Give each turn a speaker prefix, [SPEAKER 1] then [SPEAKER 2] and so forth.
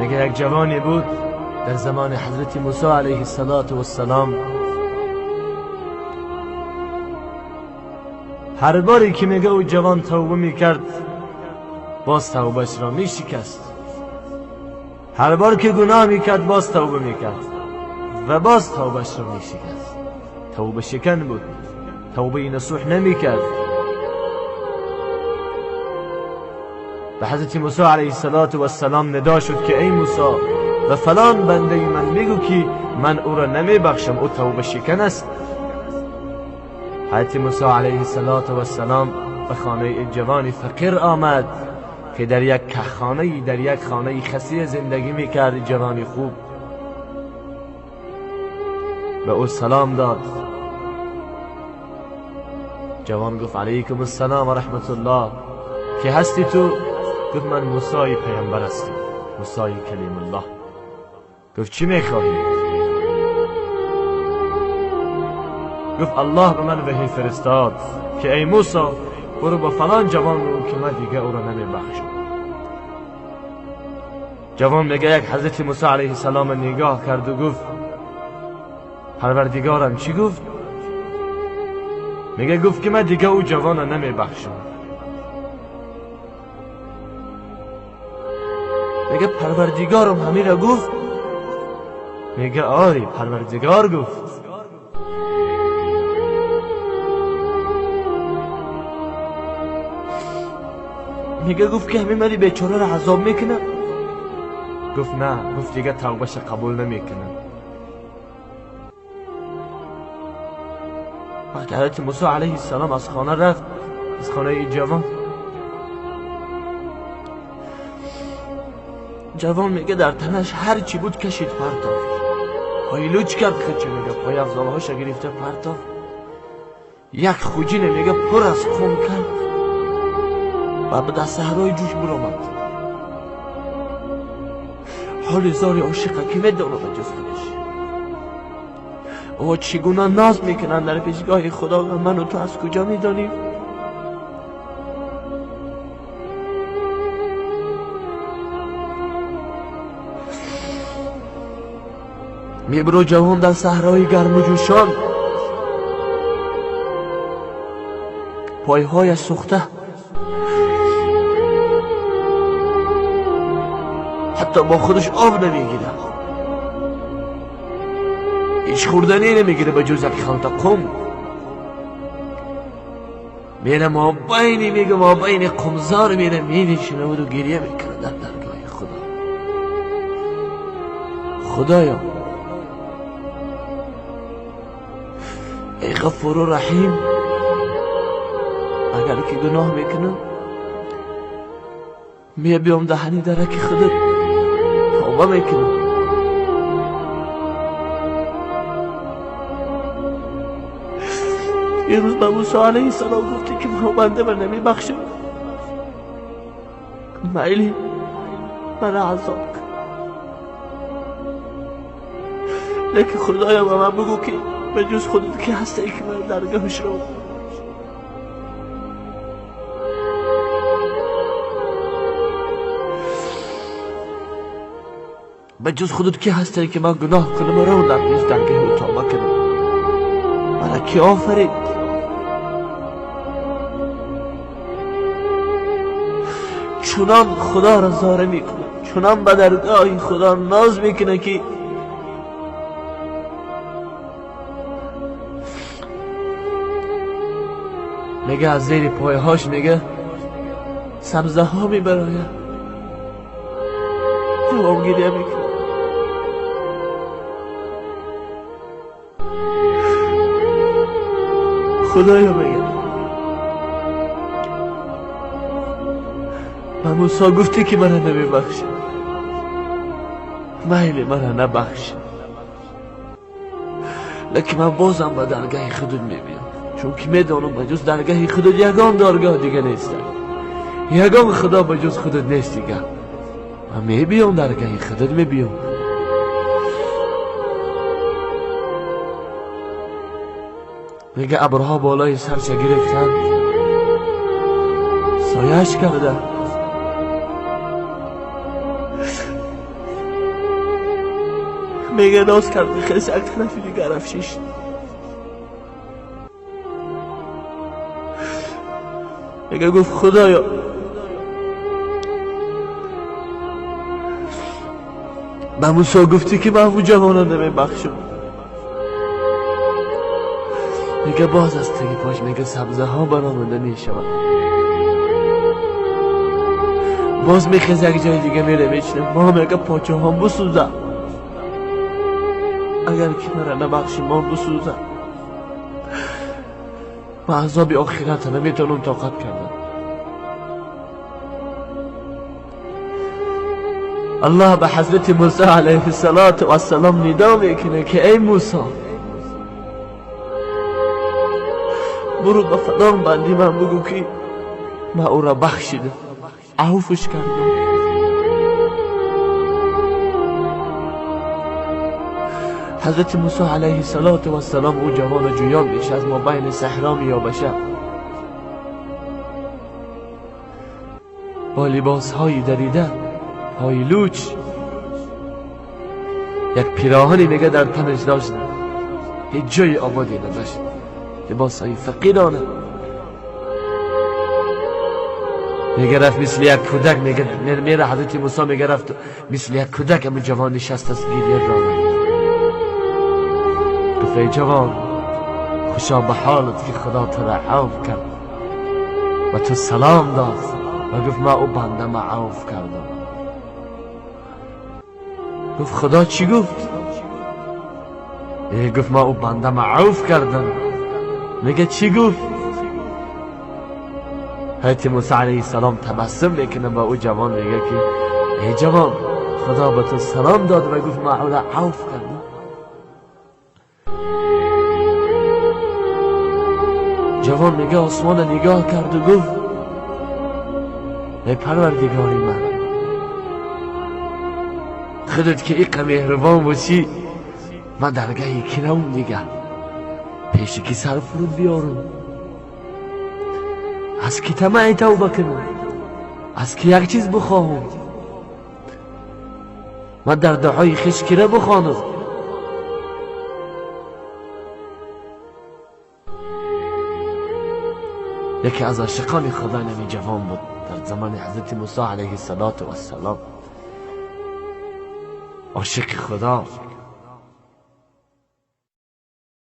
[SPEAKER 1] میگه یک جوانی بود در زمان حضرت موسی علیه السلام. هر باری که میگه او جوان توبه میکرد باز توبهش را میشکست. هر بار که گناه میکرد باز توبه میکرد و باز توبهش را میشکست. توبه شکن بود، توبه نصوح نمیکرد. به حضرت موسی علیه السلام ندا شد که ای موسی و فلان بنده من میگو که من او را نمیبخشم، او توبه شکن است. حضرت موسی علیه السلام به خانه جوان فقیر آمد که در یک خانه، در یک خانه خسی زندگی میکرد. جوانی خوب به او سلام داد. جوان گفت علیکم السلام و رحمت الله، که هستی تو؟ گفت من موسی پیامبر هستم، موسی کلیم الله. گفت چی میخواهی؟ گفت الله به من وحی فرستاد که ای موسی برو با فلان جوان رو که من دیگه او را نمیبخشم. جوان میگه یک حضرت موسی علیه السلام نگاه کرد و گفت پروردگارم چی گفت؟ میگه گفت که من دیگه او جوان را نمیبخشم. میگه پروردگارم همین را گفت؟ میگه آری پروردگار گفت. میگه گفت که همین مری بیچاره را عذاب میکنه؟ گفت نه، گفت دیگه توبهش قبول نمیکنه. وقتی حضرت موسی علیه السلام از خانه رفت، از خانه جوان، جوان میگه در تنش هر چی بود کشید پرتافت، پایلوچ کرد خودش، میگه پای افزالهاش گرفته پرتافت، یک خوجینه میگه پر از خون کرد و به دست صحرای جوش برآمد. حال زار عاشقه که میدانه به جز خودش او چگونه ناز میکنن در پیشگاه خدا و من و تو از کجا میدانیم؟ میبرو جوان در صحرای گرم و جوشان، پایهایش سوخته، حتی با خودش آب نمیگیره، هیچ خوردنی نمیگیره به جز یک خلطه قم. میره ما بین، میگه ما بین قمزار میره مینشینه و گریه میکنه در درگاه خدا. خدایا ای غفور و رحیم، اگر که گناه میکنم می بیام دهنی درک خودت توبه میکنم. یه روز به موسی علیه السلام گفتی که من بنده من نمیبخشم، میلی من عذاب کن، لیکن خدایا به من بگو که به جز خودت که هستی که من درگاهش رو به جز خودت که هستی که من گناه کنم و رو در پیش درگاه توبه کنم. مرا کی آفرید؟ چنان خدا را زاره میکنه، چنان به درگاه خدا ناز میکنه که میگه از زیر پایهاش میگه سبزه ها میبراید. جواب گریه میکنه. خدایا میگه به موسی گفتی که مرا نمیبخشی، میل مرا نبخش، لیکن من بازم به درگاه خودت میبینم، چون که میدانم به جز درگاه خودت یگان درگاه دیگه نیست، یگان خدا به جز خودت نیست دیگه. من میبینم درگاه خودت میبینم. میگه ابرها بالای سرش گرفتن، سایه‌اش کرده. میگه ناز کرد میخواست یک طرفی دیگه رفت. میگه گفت خدایا به موسی گفتی که من اون جوانان نمیبخشم. میگه باز از تگی پاش میگه سبزه ها برآمده میشود. باز میخیز یک جای دیگه میره میچنه. ما میگه پاچه هم بسوزه، اگر که مرا نبخشی ما بسوزه، ما عذاب آخرت نمیتونم طاقت کردم. الله به حضرت موسی علیه السلام ندا میکنه که ای موسی برو به فلان بندی من بگو که من او را بخشیدم، عفوش کردم. حضرت موسی علیه السلام او جوان جویان میشه، از ما بین صحرا میابشه، با لباس های دریده، پای لوچ، یک پیراهنی میگه در تنش داشت، هیچ جای آبادی نداشت، لباس های فقیرانه. میگه رفت مثل یک کودک، میگه میره حضرت موسی میگه رفت مثل یک کودک همون جوان نشست از گریه داره. گفت ای جوان خوشا به حالت که خدا تو را عفو کرد و تو سلام داد و گفت ما او بنده ما عفو کردم. گفت خدا چی گفت؟ گفت ما او بنده ما عفو کردم. میگه چی گفت؟ حضرت موسی علیه السلام تبسم میکنه با او جوان، میگه که ای جوان خدا به تو سلام داد و گفت ما او را عفو کردم. جوان میگه آسمان نگاه کرد و گفت ای پروردگاری من، خودت که ایقه مهربان باشی من درگاه کی روم دیگه، پیش کی سر فرود بیارم، از کی طمع توبه کنم، از کی یک چیز بخواهم، من در دعای خویش کی را بخوانم. یکی از عاشقان خدا نمی جوان بود در زمان حضرت موسی علیه السلام، عاشق خدا.